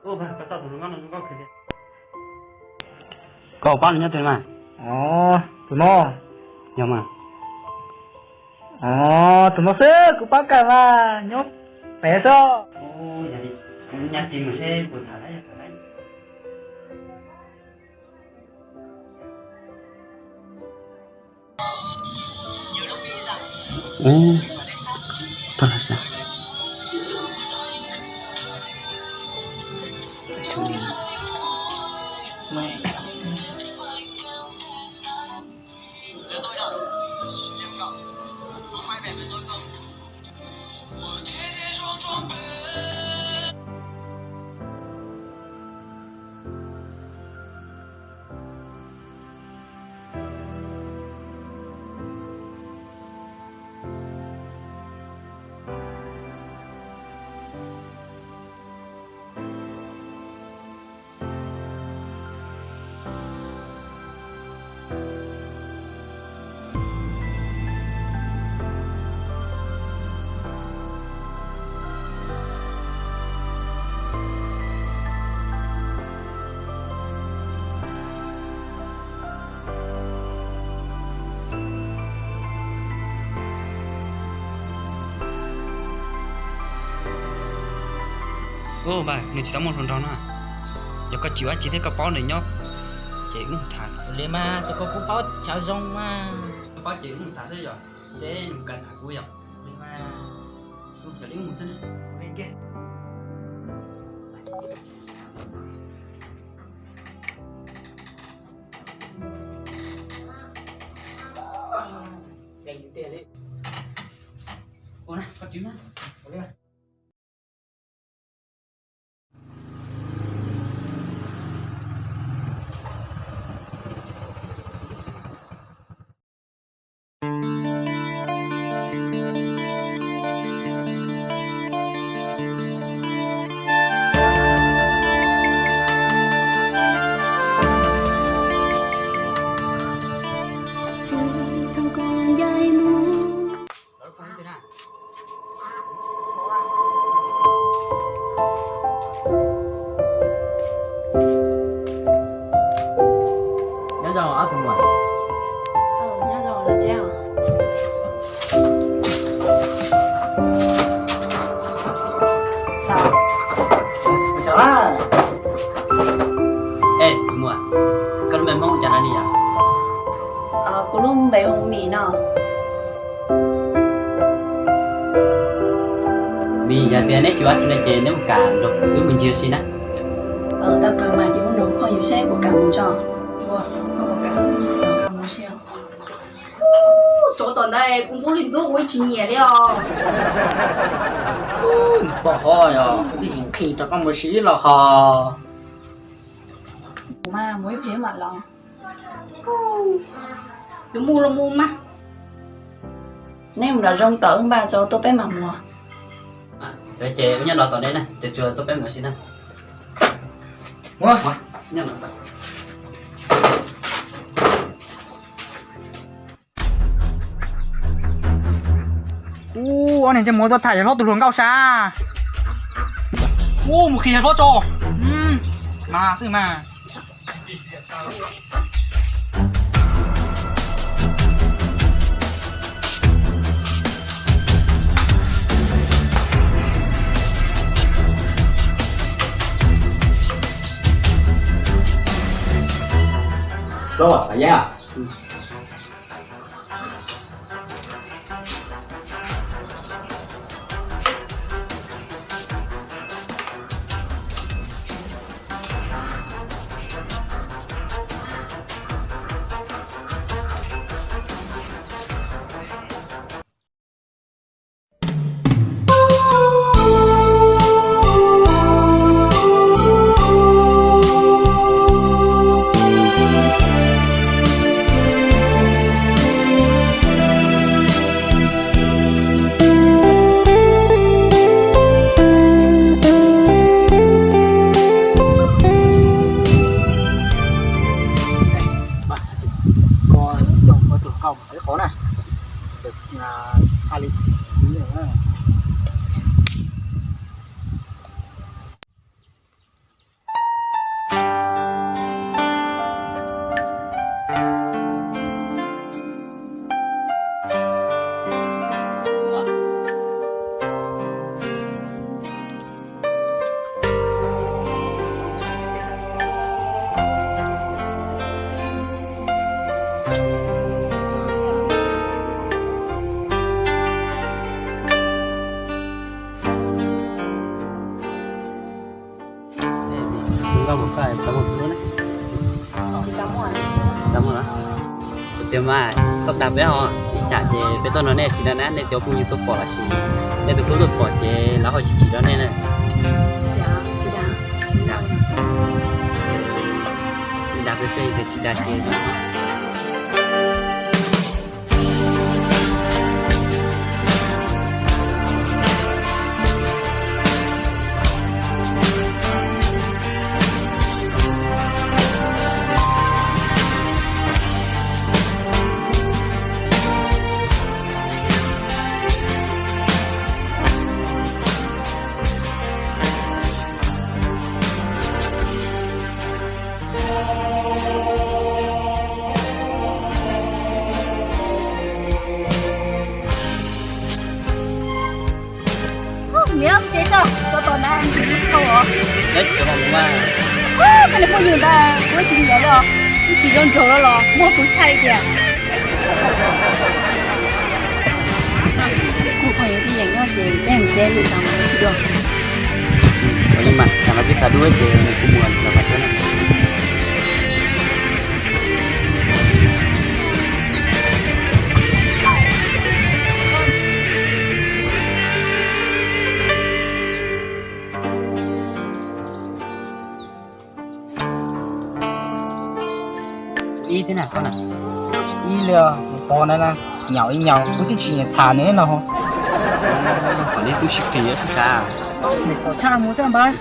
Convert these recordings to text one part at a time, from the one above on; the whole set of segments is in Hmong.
Koj pab nws nyob twg mas? Tus no. Yog mas. Tus no xwb kuv pab kawg mas, nyob pem xwb. Kuv nyas ris mus seb puas tham lawm. Npawg, nws tsis tau muaj hluas nraug na. Yog koj tsis ua tsi thiab koj paub nws nyob, ces wb mus tham. Ua li mas, tus ko kuv paub chaw zoo mas. Koj paub ces wb mus tham xwb yom, seb nws puas kam tham kuv yom. Ua li mas, yog li wb mus xwb na. Ua na, koj twv na. Nyob zoo ob tug muam. Nyob zoo los tsev. Es tus muam, koj lub npe Hmoob hu cas no ne yom? Kuv lub npe hu Mim no. Mim, yog tias neb tsis ua tsi no ces neb mus kam nrog wb mus ncig ua si na. Tau kawg mas, ces wb nrog phooj ywg seb puas kam mus tso. Tsov tom ntawd kuv ntxub li ntxub kuv tsis nyiam li os. Nws pom ho yog tij tsis nqhis rau koj mus si los ho. Kuv mas mus ib pliag mam los. Yuav mus los mus mas. Neb mus nram zoov tod, wb npaj tso tuaj peb mam mus. Ces wb nyob no tos neb na, tsuas tsuas tuaj peb mus si na. Ub, ob niag ntsej muag tuaj tham yawg hlob tus hluas nkauj sab. Ub, mus qhia yawg hlob tso. Mas xwb mas. Koj puas muaj tus hlub na? Tsis tau muaj. Tsis tau muaj los? Kuv tias mas txhob dag peb ho, ib tsam ces peb tuaj nrog nej sib nrog na, nej cov phooj ywg tuaj pom los sis nej tus hlub tuaj pom ces lawv ho tsis tsim rau nej na. Tsis dag, tsis dag. Tsis dag, tsis dag peb xwb, yog tias tsis dag ces Miv, tsev xwb, cov tom ntawd tsis tau os. Nyob tsis tau los mus mas. Koj niag phooj ywg ntawd kuv tsis nyiam li os, ib tsis zoo nraug los los muaj tus tshaj li tias. Kuv phooj ywg sib yeem nyob ces peb mus tsev lwm zaus mam sib dua. Ua li mas, tsam no twb xav dua ces kuv mus lawm mas. Ib thiab na koj na. Ib li, tus pog ntawd na, nyaum ib nyaum kuv twb tsis nyiam tham nws no. Kom nej tub sib qis sib khav. Txaus tshaj mus xwb npawg.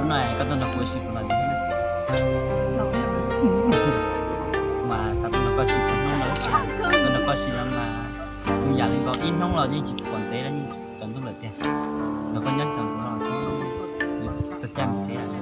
Hnub no koj tuaj nrog kuv ua si puas los thiab? Mas xav tuaj nrog koj ua si txhua hnub no, tuaj nrog koj ua si no mas kuv yam li nkaus ib hnub los yeej tsis pom ntev los yeej tsaus ntuj lawm tiag. Nrog koj nyob tsis tau ntev los txog caij mus tsev lawm.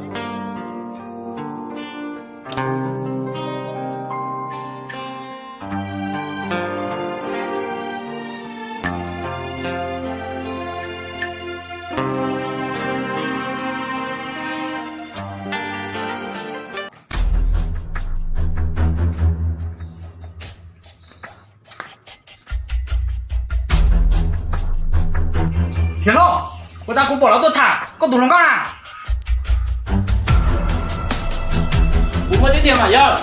Yawg Lauj, ua cas kuv pom lawv tuaj tham koj tus hluas nkauj na? Kuv muaj tseeb tiag mas yawg.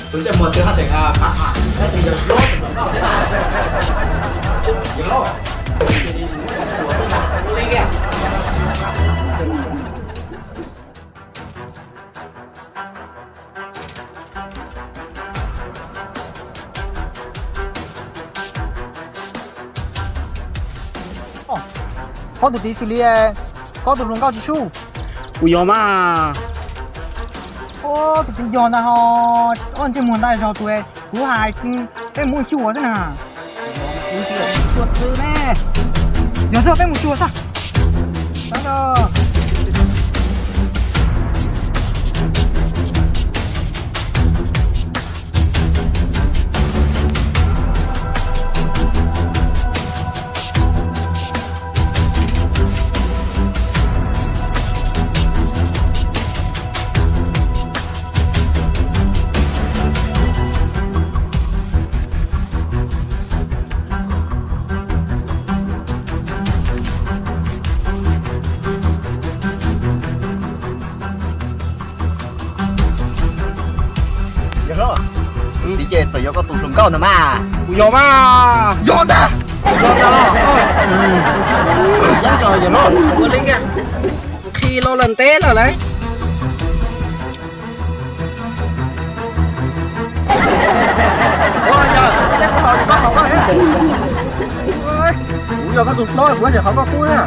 Tus ntsej muag twg ho tseem pab tham leej twg yawg hlob tus hluas nkauj thiab na? Yawg Lauj, Koj tus tij xws li, koj tus hluas nkauj tsis sub. Kuv yog mas. Tus tij yog ntag ho, koj ntsej muag ntag zog tus, kuv hais peb mus xyuas xwb na. Yog xwb peb mus xyuas xwb. Ntawd mas. Kuv yog mas. Yog ntag. Yog ntag. Yeej tso yog los. Ua li nqhis los lawm ntev lawm lauj. Kuv yog koj tus hlob, kuv tsis thov koj kub na.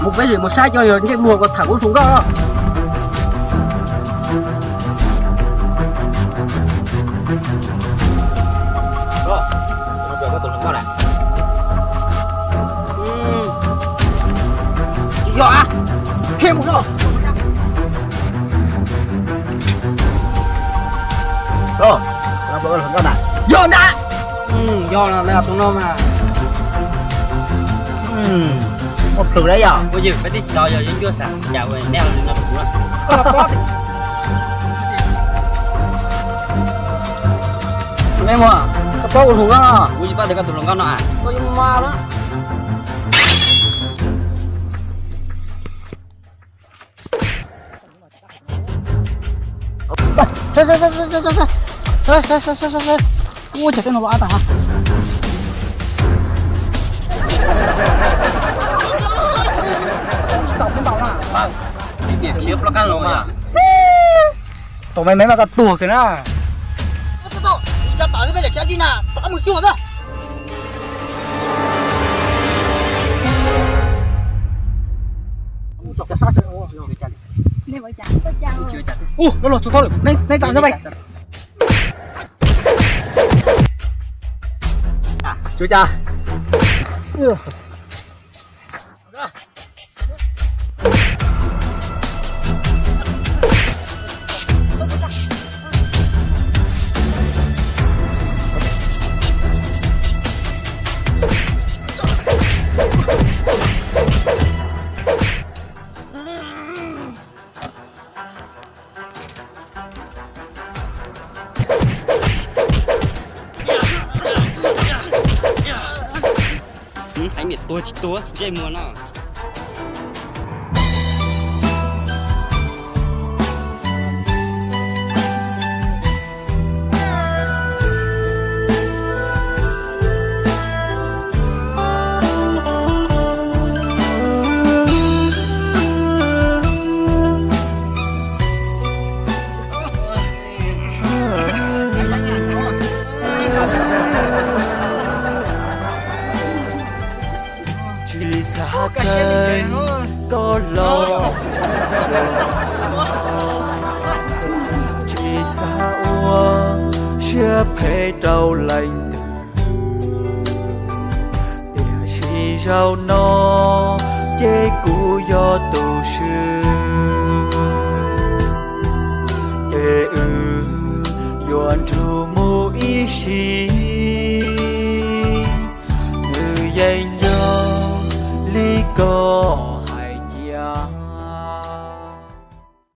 Mus peb sim mus saib cov ntsej muag kom tham kuv hluas nkauj. Tsis yog a, khiav mus no. Yog ntag. Yog no, tus no mas. Ua plhws lawm yog. Ua yog peb twb tsis tau yog yeeb ncuab sam cas ua nej no kuv. Nej muag, koj paub kuv hluas nkauj no? Kuv tsis paub tias koj tus hluas nkauj no a. Koj yuav mas na. Ua cas tej no los a tas ha. Tsis tau, tsis tau na. Tib niam khiav plaub qab los mas. Tau me me mas koj tuag kiag na. Ub, no los txog tau lawm, nej txav no pais. Tsuav cas. Heev niam tuag tsis tuag ntsej muag no. Tsis xav txawj koj los, tsis xav ua siab phem rau leej twg, tiam sis zaum no ces kuv yog tus swb, ces wb yuav nrug mus ib sim, nws yeej